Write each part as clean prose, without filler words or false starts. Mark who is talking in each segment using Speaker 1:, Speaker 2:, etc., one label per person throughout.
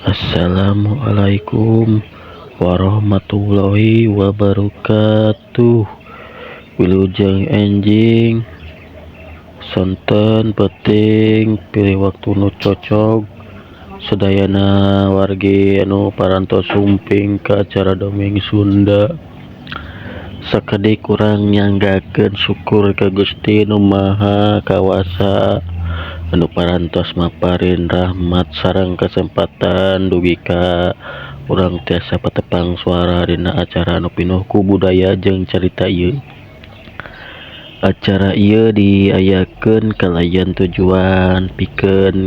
Speaker 1: Assalamualaikum warahmatullahi wabarakatuh. Wilujeng enjing sonten penting pilih waktu nu cocok sadayana wargi anu parantos sumping ka acara dongeng Sunda. Sakedik urang nyanggakeun syukur ka Gusti Nu Maha Kawasa anu parantos maparin rahmat sareng kesempatan dugi ka urang tiasa patepang suara dina acara anu pinuh ku budaya jeung carita ieu. Acara ieu diayakeun kalayan tujuan pikeun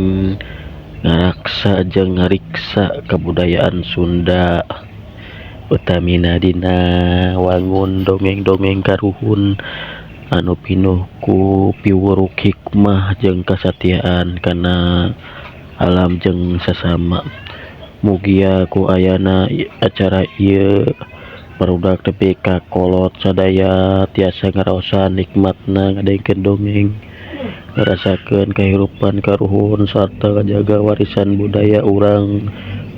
Speaker 1: ngaraksa jeung ngariksa kabudayaan Sunda, utamina dina wangun dongeng-dongeng karuhun anu pinuh ku piwuruk hikmah jeung kasatiaan kana alam jeung sasama. Mugia ku ayana acara ieu barudak tepi ka kolot sadaya tiasa ngaraosan nikmatna ngadengkeun dongeng, ngarasakeun kahirupan karuhun sarta ngajaga warisan budaya urang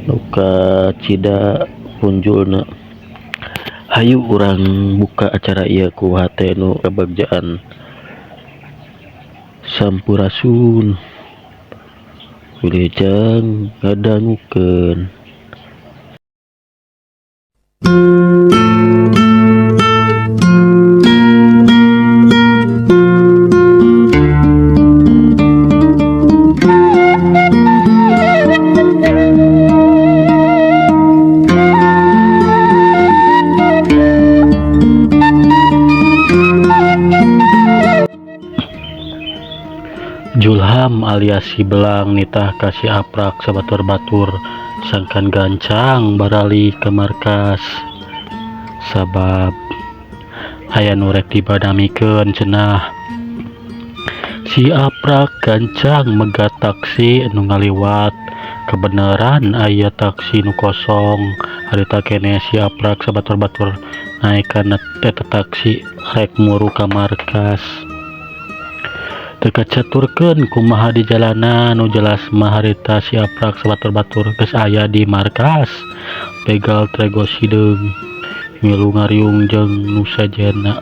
Speaker 1: nu kacida punjulna. Hayu urang buka acara ieu ku hate nu kabagjaan. Sampurasun. Wilujeng ngadangukeun. Julham alias si Belang nitah ka si Aprak sabatur-batur sangkan gancang baralih ka markas sabab aya nu rek dibadamikeun cenah. Si Aprak gancang megat taksi nu ngaliwat, kebeneran aya taksi nu kosong. Harita keneh si Aprak sabatur-batur naek kana eta taksi rek muru ka markas. Teu kacaturkeun kumaha di jalanan, nu jelas mah harita si Aprak sabatur-batur geus aya di markas begal Trego Sideung milu ngariung jeung nu sejenna.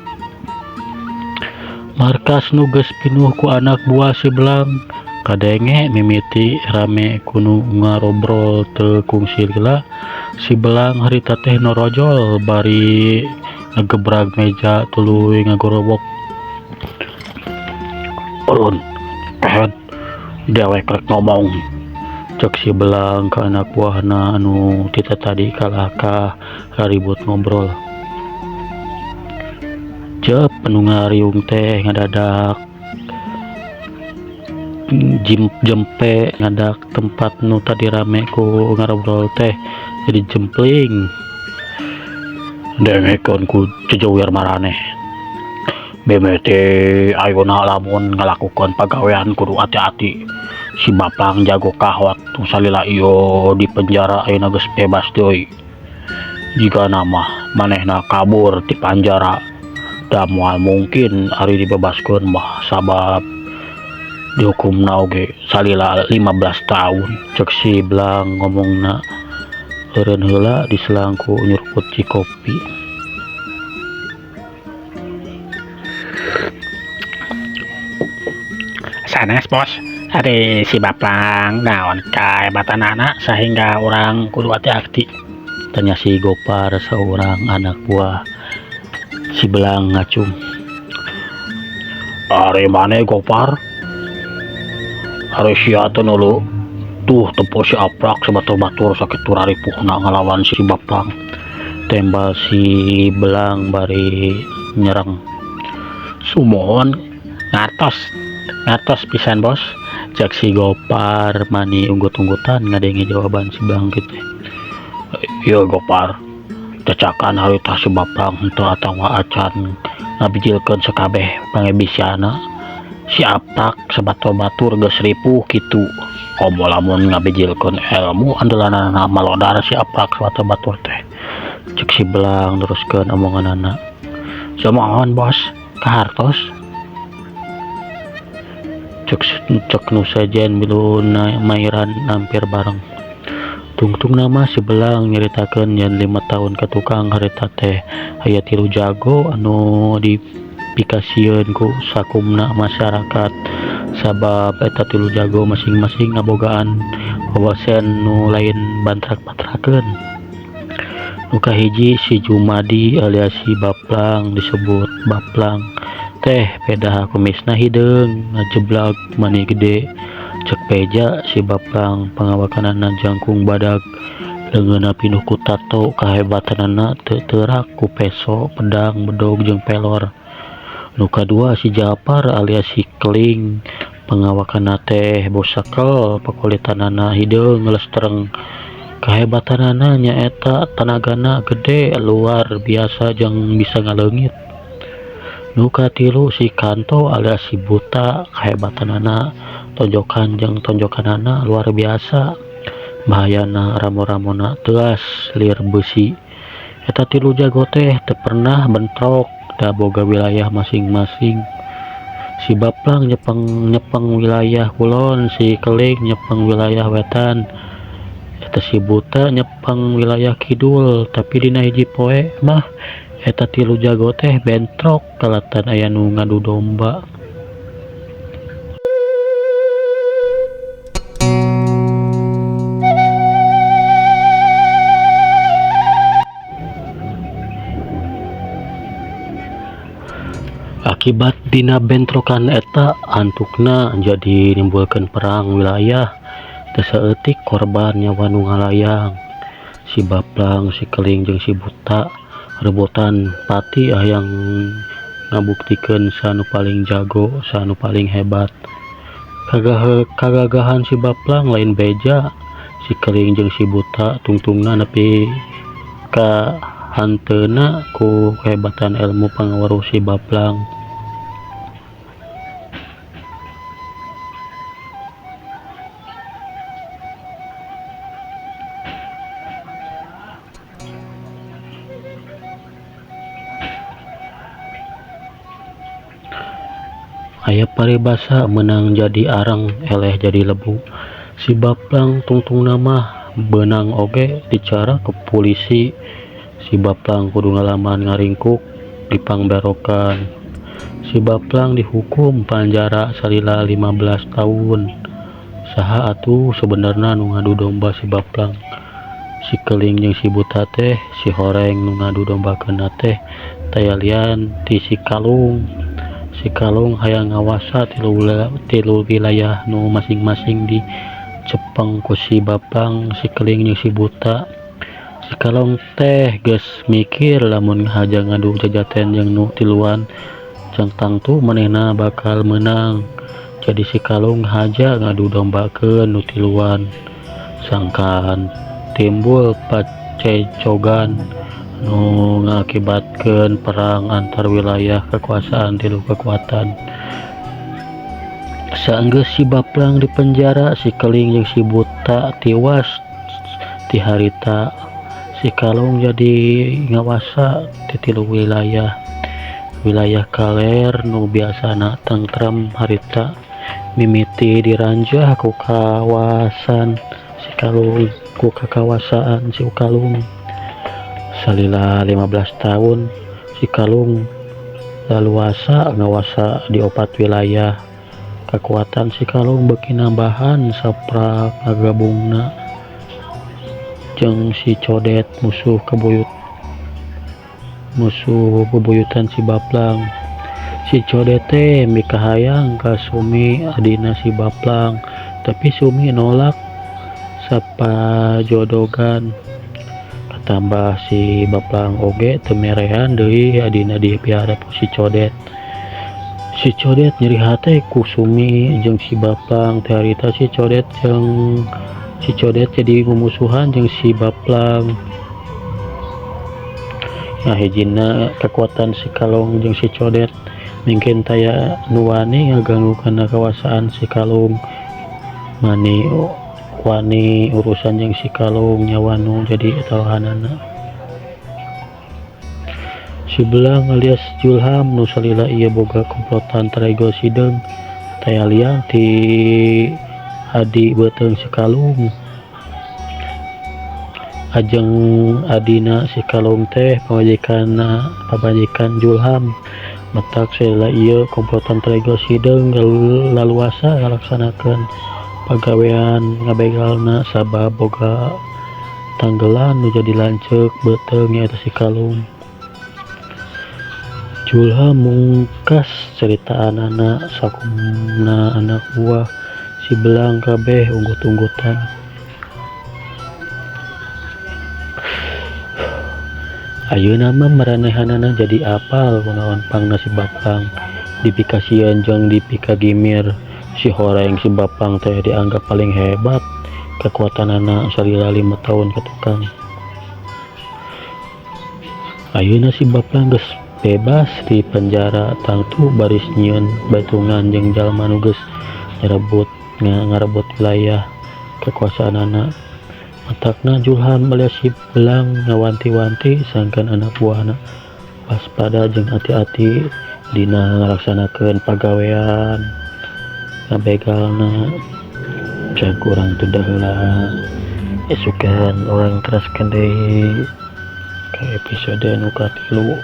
Speaker 1: Markas nu geus pinuh ku anak buah si Belang kadenge mimiti rame ku nu ngarobrol teu kungsi lila. Si Belang harita teh norojol bari ngagebrag meja tuluy ngagorowok. Urun kehed dewek rek ngomong, cek si Belang ka anak buahna anu tita tadi kalahkah raribut ngobrol. Cep anu ngariung teh ngadadak jempe ngadak tempat nu tadi rame ku ngarobrol teh jadi jempling. Dengekeun ku jejewer maraneh. BMT ayeuna lamun ngalakukeun pagawean kudu hati-hati. Si Baplang jago kahwat nu salila ieu di penjara ayeuna geus bebas deui. Jigana mah manehna kabur ti panjara da moal mungkin ari dibebaskeun mah sabab dihukumna oge salila 15 tahun. Cek si Belang ngomongna eureun heula diselangku nyurput cikopi.
Speaker 2: Sanes bos, ari si Baplang naon kahebatanana sehingga urang kudu hati-hati,
Speaker 1: tanya si Gopar seorang anak buah si Belang ngacung.
Speaker 2: Ari mane Gopar? Ari sia teh nu tuh tempo si Aprak sabatur-batur sakitu raripuhna ngalawan si Baplang.
Speaker 1: Tembal si Belang bari nyerang.
Speaker 2: Sumohon ngartos, ngartos pisan bos,
Speaker 1: cek si Gopar mani unggut-unggutan ngadenge jawaban si Belang kitu.
Speaker 2: Ieu Gopar, cacakan harita si Baplang henteu atawa acan ngabijilkeun sakabeh pangebisiana. Si Aprak sabatur-batur geus ripuh kitu. Komo lamun ngabijilkeun ilmu andelanana malodar si Aprak sabatur-batur teh.
Speaker 1: Cek si Belang neruskeun omonganana.
Speaker 2: Sumohon bos, kahartos.
Speaker 1: Cek nu sejen milu mairan hampir bareng. Tungtungna mah si Belang nyaritakeun yen 5 taun ka tukang harita teh aya 3 jago anu dipikasieun ku sakumna masyarakat sabab eta 3 jago masing-masing ngabogaan wawasen nu lain bantrak-bantrakeun. Nu kahiji si Jumadi alias si Baplang disebut Baplang teh pedah kumisna hideung ngajeblag mani gede. Cek beja si Baplang pangawakanana jangkung badag leungeunna pinuh ku tato kahebatanana teu teurak ku peso pedang bedog jeung pelor. Nu kadua si Japar alias si Keling pangawakanna teh bosakel pakulitanana hideung leustreng kahebatanana nyaeta tanagana gede luar biasa jeung bisa ngaleungit. Nu katilu si Kanto alias si Buta kahebatanana tonjokan jeung tonjokanana luar biasa bahayana ramo-ramona teuas lir beusi. Eta 3 jago teh teu pernah bentrok da boga wilayah masing-masing. Si Baplang nyepeng wilayah kulon, si Keling nyepeng wilayah wetan, eta si Buta nyepeng wilayah kidul. Tapi dina hiji poe mah eta 3 jago teh bentrok kalatan aya nu ngadu domba. Akibat dina bentrokan eta antukna jadi nimbulkeun perang wilayah teu saeutik korban nyawa nu ngalayang. Si Baplang, si Keling jeung si Buta rebutan pati hayang ngabuktikeun sanu paling jago, sanu paling hebat. Kagagahan si Baplang lain beja, si Keling jeung si Buta tungtungna nepi ka hanteuna ku kehebatan ilmu pangaweruh si Baplang. Aya paribasa meunang jadi arang eleh jadi lebu. Si Baplang tungtungna mah beunang oge dicara ku polisi. Si Baplang kudu ngalaman ngaringkuk dipangberokan. Si Baplang dihukum panjara salila 15 tahun. Saha atuh sebenarna nu ngadu domba si Baplang? Si Keling jeung si Buta teh si horeng nu ngadu dombakeunna teh taya lian ti si Kalung. Si Kalung hayang ngawasa tilu wilayah nu masing-masing dicepeng ku si Baplang, si Keling jeung si Buta. Si Kalung teh geus mikir lamun ngahaja ngadu jajaten jeung nu tiluan jang tangtu manehna bakal meunang. Jadi si Kalung ngahaja ngadu dombakeun nu tiluan. Sangkan timbul pacecogan nu ngakibatkeun perang antar wilayah kekuasaan tilu kekuatan. Saenggeus si Baplang dipenjara, si Keling jeung si Buta tiwas ti harita. Si Kalung jadi ngawasa ti tilu wilayah. Wilayah kaler nu biasana tentrem harita mimiti diranjah ku kawasan si Kalung, ku kakawasaan si Kalung. Salila 15 tahun si Kalung laluasa ngawasa di 4 wilayah. Kekuatan si Kalung beuki nambahan saprak ngagabungna jeung si Codet musuh bebuyutan si Baplang. Si Codet teh mikahayang ka Sumi adina si Baplang, tapi Sumi nolak sapajodogan. Tambah si Baplang oge teu merehan deui adina dipiara ku si Codet. Si Codet nyeri hate ku Sumi jeung si Baplang. Teh harita si Codet jeung si Codet jadi mumusuhan jeung si Baplang. Nah hijina kekuatan si Kalung jeung si Codet mungkin taya nu wani ngaganggu kana kawasaan si Kalung. Mani wani urusan jeung si Kalung nyawa nu jadi tawahanana. Si Belang alias Julham nu salila ieu boga komplotan Trego Sideung taya liang ti adi beuteung si Kalung. Ajeng adina si Kalung teh pamajikan Julham. Matak salila ieu komplotan Tregel sideung laluasa ngalaksanakeun pagawean ngabegalna sabab boga tanggelan nu jadi lanceuk beuteung nyaeta si Kalung. Julham mungkas caritaanana sakumna anak buah si Belang kabeh unggut-unggutan. Ayeuna mah maranehanana jadi apal kunaon pangna si Bapang dipikasieun jeung dipikagimir. Si horeng si Bapang teh dianggap paling hebat kekuatanana salila 5 tahun ka tukang. Ayeuna si Bapang geus bebas di penjara tangtu baris nyieun baitungan jeung jalma nu geus ngarebut wilayah kekuasaanana. Matakna Julham alias si Belang ngawanti-wanti sangkan anak buahna waspada jeung hati-hati dina ngalaksanakeun pagawean ngabegalna. Cek urang tunda heula, esukan urang teraskeun deui ka episode nu katilu.